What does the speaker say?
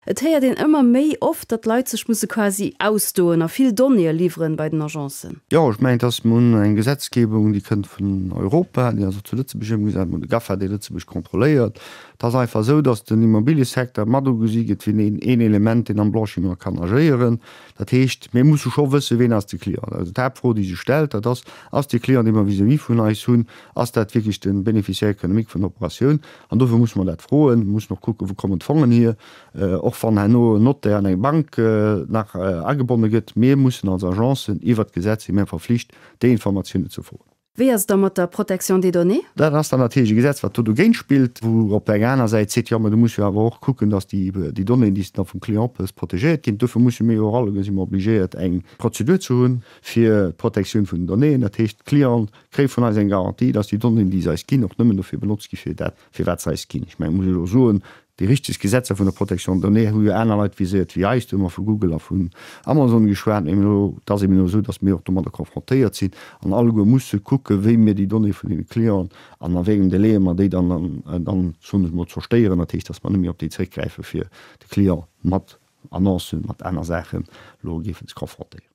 Et héiert een ëmmer méi oft, datt Leit sech musse quasi ausdoen a vill Donnéeë liwweren bei den Agencen. Jo, ech mengen, et ass, mir hunn eng Gesetzgebung, déi kënnt vun Europa, déi ass och zu Lëtzebuerg ëmgesat. Mir hunn de GAFA, dee Lëtzebuerg kontrolléiert. Et ass einfach esou, datt den Immobiliësecteur mat ugesi gëtt wéi een een Element, deen am Blanchiment kann agéieren. Dat heescht, mir musse scho wëssen, ween ass de Client. Also d'Haaptfro, déi sech stellt, dat ass, Ass dee Client, dee mer vis-à-vis vun eis hunn, ass dat wierklech de Bénéficiaire économique vun der Operatioun? An dofir musse mer dat froen. Mir mussen och kucken, wou kommen d'Fongen hier, och wann herno en Notaire an eng Bank nach agebonne gëtt. Mir mussen als Agencen iwwert d'Gesetz si mir verflicht, déi Informatiounen ze froen. Wéi ass et da mat der Protection des données? Dat ass dann natierlech e Gesetz, wat do dogéint spillt, wou op der enger aner Säit seet, jo, mä du muss jo awer och kucken, dass déi Donnéeën, déi s de da vum Client hues, protegéiert ginn. Dofir musse mir jo och alleguer, si mer obligéiert, eng Prozedur ze hunn fir d'Protektioun vun den Donnéeën. Dat heescht, d'Clienten kréie vun eis eng Garantie, dass déi Donnéeën, déi se eis ginn, och nëmmen dofir benotzt gi fir dat, fir wat se eis ginn. Ech mengen, muss ech och soen, déi richteg Gesetzer vun der Protection des données hu jo aner Leit viséiert wéi eis. Do hu mer vu Google a vun Amazon geschwat. Mee elo, et ass eben elo esou, dass mir och domadder confrontéiert sinn an alleguer musse kucken, wéi mir déi Donnéeë vun deene Clienten an a wéi engem Délai mer déi dann, dann soen ech emol, zerstéieren. Dat heescht, dass mer net méi op déi zréckgräife fir de Client mat Annoncen, mat aner Saachen elo géifen ze confrontéieren.